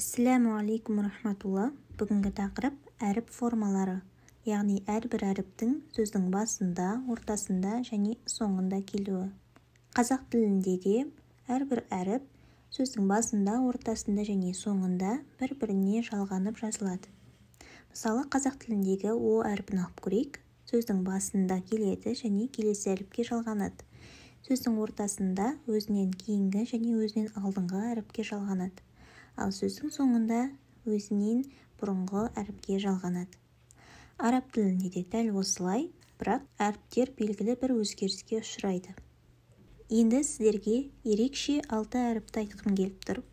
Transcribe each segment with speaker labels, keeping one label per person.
Speaker 1: Ассаляму алейкум рахматулла. Бүгінгі тақырып әріп формалары, яғни әрбір әріптің сөздің басында, ортасында және соңында келуі. Қазақ тілінде де әрбір әріп сөздің басында, ортасында және соңында бір-біріне жалғанып жазылады. Мысалы, қазақ тіліндегі о әрпін алып көрейік. Сөздің басында келеді және келесі әріпке жалғанады. Сөздің ортасында өзінен кейінгі және өзінен алдыңғы әріпке жалғанады. Ал сөздің соңында өзінен бұрынғы әріпке жалғанады. Араб тілінде де дәл осылай, бірақ әріптер белгілі бір өзгеріске ұшырайды. Енді сіздерге ерекше 6 әріпті айтқым келіп тұр.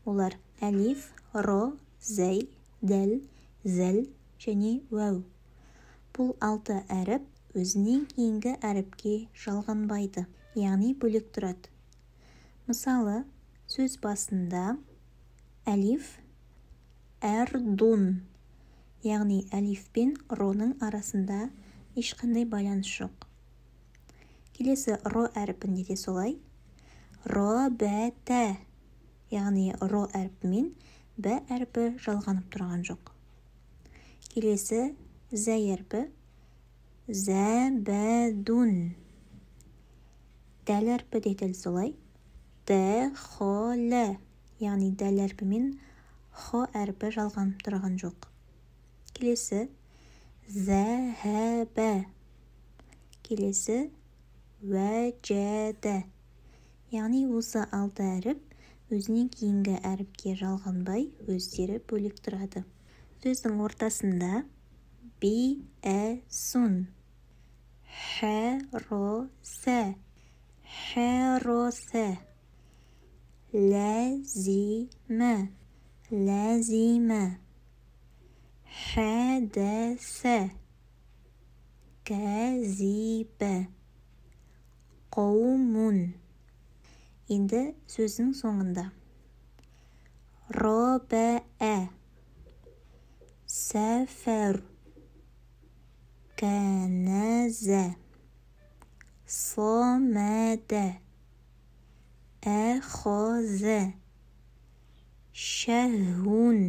Speaker 1: Олар әлиф, ро, зәй, дәл, зәл және уәу. Бұл 6 әріп өзінен кейінгі әріпке жалғанбайды, яғни бөлек тұрады. Мысалы, сөз басында әлиф әрдун, яғни әлиф пен роның арасында ешқандай байланыс жоқ. Келесі ро әрпінде де солай. Ро, бә, тә, яғни ро әрпімен бә әрпі жалғанып тұрған жоқ. Келесі зәй әрпі зә, бә, дун. Дәл әрпі де дәл солай. Дә, хо, лә, яғни дәл әрпімен хо әрпі жалғанып тұрған жоқ. Келесі зә, хә, бә. Келесі уә, жә, дә. Яғни осы 6 әріп өзінен кейінгі әріпке жалғанбай өздері бөлек тұрады. Сөздің ортасында би, ә, сун, хә, ро, сә, хә, ро, сә, лә, зи, мә, лә, зи, мә, хә, дә, сә, кә, зи, бә, қоумун. Енді сөздің соңында ро, бә, ә, сәфәр, кәнәзә, сомәдә, әхозә, шәһун.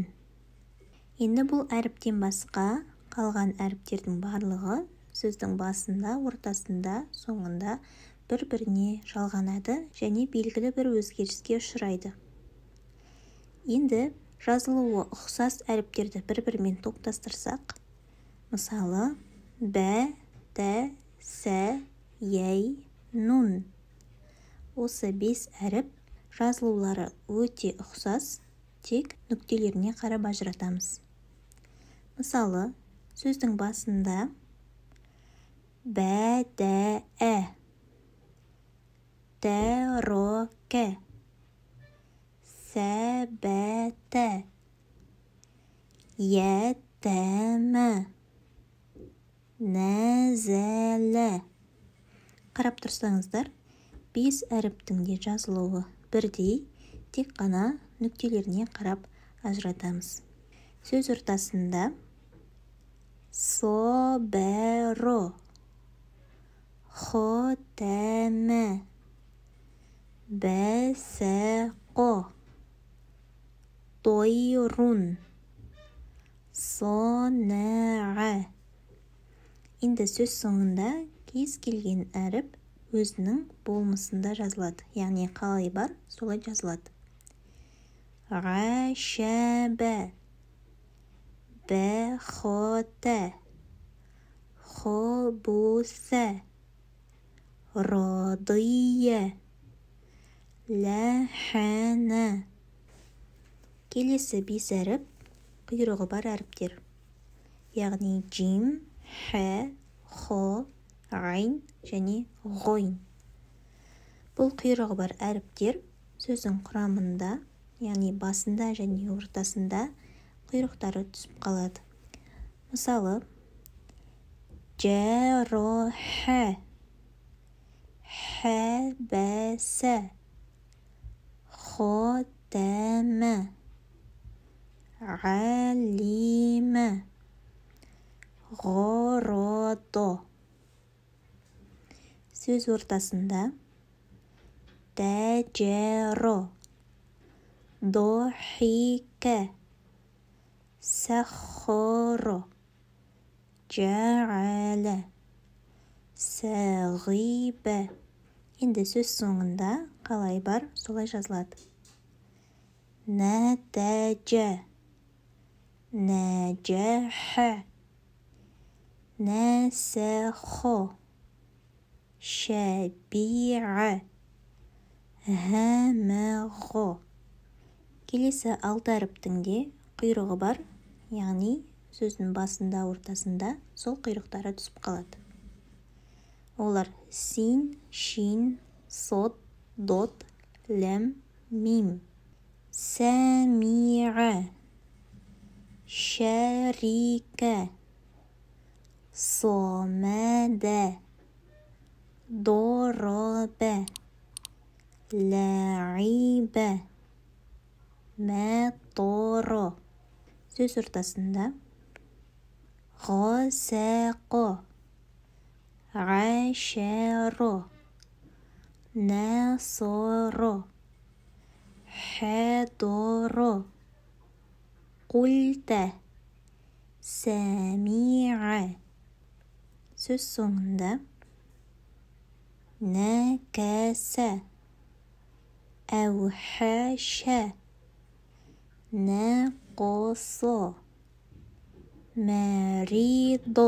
Speaker 1: Енді бұл әріптен басқа қалған әріптердің барлығы сөздің басында, ортасында, соңында бір-біріне жалғанады және белгілі бір өзгеріске ұшырайды. Енді жазылуы ұқсас әріптерді бір-бірімен топтастырсақ, мысалы, бә, дә, сә, яй, нун. Осы 5 әріп жазылулары өте ұқсас, тек нүктелеріне қарап ажыратамыз. Мысалы, сөздің басында бә, дә, ә, тә, ро, кә, сә, бә, тә, йә, тә, мә, нә, зә, лә. Қарап тұрсаңыздар, 5 әріптің де жазылуы бірдей, тек қана нүктелеріне қарап ажыратамыз. Сөз ортасында со, бә, ро, хо, тә, мә, бә, сә, қо, тойрун, со, нә, ә. Енді сөз соңында кез келген әріп өзінің болмысында жазылады, яғни қалай бар, солай жазылады. Ға, шә, бә, бә, хо, тә, хо, бу, сә, ро, дыя, лә, хә, нә. Келесі 5 әріп құйрығы бар әріптер, яғни джим, хә, хо, гайн және ғойн. Бұл құйрығы бар әріптер сөздің құрамында, яғни басында және ортасында құйрықтары түсіп қалады. Мысалы, жә, ро, хә, хә, бә, сә, хо, тә, мә, ғалимә, ғо, ро, до. Сөз ортасында дә, жә, ро, до, хи, Кә, сәххоро, жа'ала, сәғибә. Енді сөз соңында қалай бар, солай жазылады. Нәтәжә, нәжәхә, нәсәхо, шәбиә, һәмәғо. Келесі алты әріптің де құйрығы бар, яғни сөздің басында, ортасында сол құйрықтары түсіп қалады. Олар син, шин, сод, дот, ләм, мим. Сәмиә, шәрикә, сомәдә, доробә, ләғибә, мәторо. Сөз ортасында ғасақо, ғашаро, нәсоро, хәдоро, құлтә, сәмиә. Сөз соңында нәкәсә, әухәшә, нәқосо, мәридо,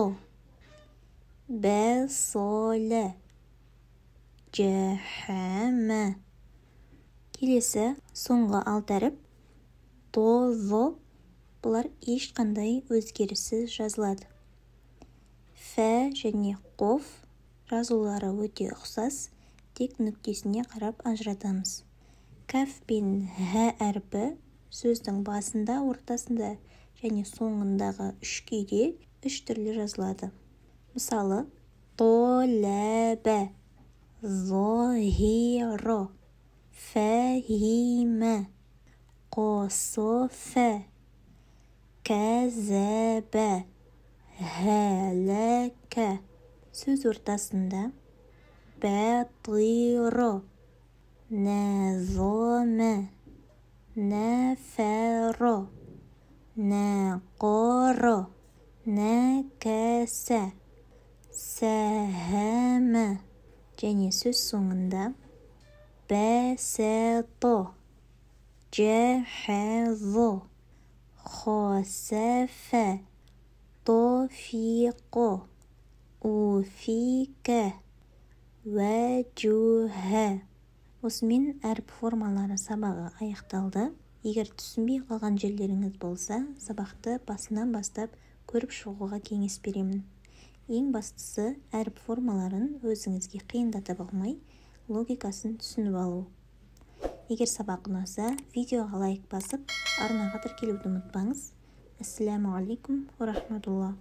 Speaker 1: бәсолә, жәхәмә. Келесі соңғы алты әріп до, зо, бұлар ешқандай өзгеріссіз жазылады. Фә және қоф жазулары өте ұқсас, тек нүктесіне қарап ажыратамыз. Кәф пен хә әрпі сөздің басында, ортасында және соңындағы үш күйде үш түрлі жазылады. Мысалы, толәбә, зоһиро, фәһимә, қософә, кәзәбә, һәләкә. Сөз ортасында бәтиро, нәзомә, нәфәро, нәқоро, нәкәсә, сәһәмә. Және сөз соңында бәсәто, жәхәзо, хосәфә, тофиқо, уфикә, уәжуһә. Осымен әріп формалары сабағы аяқталды. Егер түсінбей қалған жерлеріңіз болса, сабақты басынан бастап көріп шығуға кеңес беремін. Ең бастысы, әріп формаларын өзіңізге қиындатып алмай, логикасын түсініп алу. Егер сабақ ұнаса, видеоға лайк басып, арнаға тіркелуді ұмытпаңыз. Ассаляму алейкум ва рахматуллах.